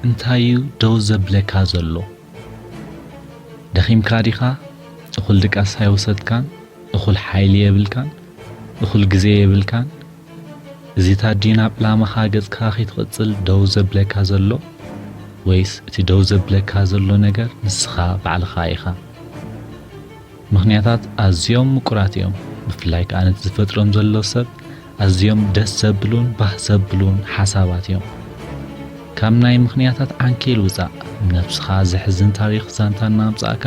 እንታይ እዩ ደው ዘብለካ ዘሎ? ደኺምካ ዲኻ? እኹል ድቃስ ኣይወሰድካን? እኹል ሓይሊ የብልካን? እኹል ግዜ የብልካን? እዚ ታዲ ናብ ዕላማኻ ገጽካ ከይትቕጽል ደው ዘብለካ ዘሎ? ወይስ እቲ ደው ዘብለካ ዘሎ ነገር ንስኻ ባዕልኻ ኢኻ? ምኽንያታት ኣዝዮም ምቁራት እዮም። ብፍላይ ከኣ ነቲ ዝፈጥሮም ዘሎ ሰብ ኣዝዮም ደስ ዘብሉን ባህ ዘብሉን ሓሳባት እዮም። ካብ ናይ ምኽንያታት ዓንኬል ውጻእ። ነብስኻ ዘሕዝን ታሪኽ ዛንታ እናምጻእካ፣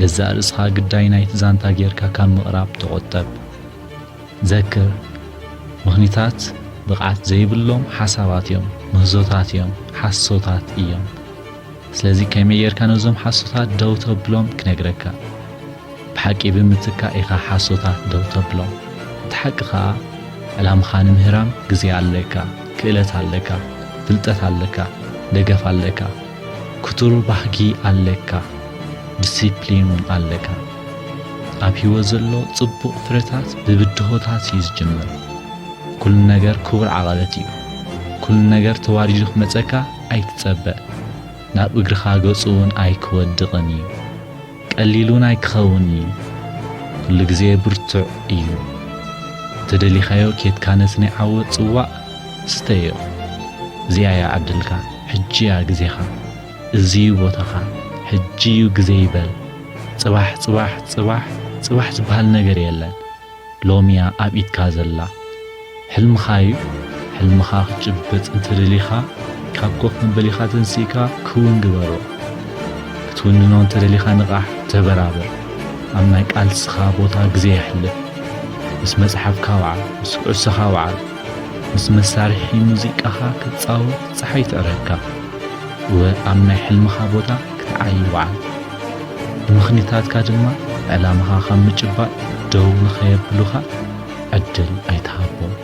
ገዛእ ርእስኻ ግዳይ ናይቲ ዛንታ ጌርካ ካብ ምቕራብ ተቖጠብ። ዘክር፣ ምኽኒታት ብቕዓት ዘይብሎም ሓሳባት እዮም፣ ምህዞታት እዮም፣ ሓሶታት እዮም። ስለዚ ከመይ ጌርካ ነዞም ሓሶታት ደው ተብሎም ክነግረካ። ብሓቂ ብምትካእ ኢኻ ሓሶታት ደው ተብሎም። እቲ ሓቂ ኸኣ፣ ዕላምኻ ንምህራም ግዜ ኣለካ፣ ክእለት ኣለካ፣ ፍልጠት ኣለካ፣ ደገፍ ኣለካ፣ ክቱር ባህጊ ኣለካ፣ ዲሲፕሊን እውን ኣለካ። ኣብ ህይወት ዘሎ ጽቡቕ ፍረታት ብብድሆታት እዩ ዝጅምር። ኩሉ ነገር ክቡር ዓቐበት እዩ። ኩሉ ነገር ተዋሪዱ ክመጸካ ኣይትጸበ። ናብ እግርኻ ገጹ እውን ኣይክወድቕን እዩ። ቀሊል እውን ኣይክኸውን እዩ። ኩሉ ግዜ ብርቱዕ እዩ። እንተደሊኻዮ ኬድካ ነቲ ናይ ዓወት ጽዋእ ስተዮ። እዚኣ እያ ዕድልካ። ሕጂ እያ ግዜኻ። እዚ እዩ ቦታኻ። ሕጂ እዩ ግዜ ይበል። ጽባሕ፣ ጽባሕ፣ ጽባሕ፣ ጽባሕ ዝበሃል ነገር የለን። ሎሚ እያ ኣብ ኢድካ ዘላ። ሕልምኻ እዩ። ሕልምኻ ክትጭብጥ እንተደሊኻ፣ ካብ ኮፍ መበሊኻ ተንሲእካ ክውን ግበሮ። ክትውንኖ እንተደሊኻ ንቓሕ፣ ተበራበር። ኣብ ናይ ቃልስኻ ቦታ ግዜ የሕልፍ። ምስ መጽሓፍካ ወዓል፣ ምስ ኩዕሶኻ ወዓል። ምስ መሳርሒ ሙዚቃኻ ክትጻወት ጸሓይ ትዕረካ። እወ፣ ኣብ ናይ ሕልምኻ ቦታ ክትዓዪ ወዓል። ንምኽኒታትካ ድማ ዕላማኻ ካብ ምጭባጥ ደው ንኸየብሉኻ ዕድል ኣይትሃቦም።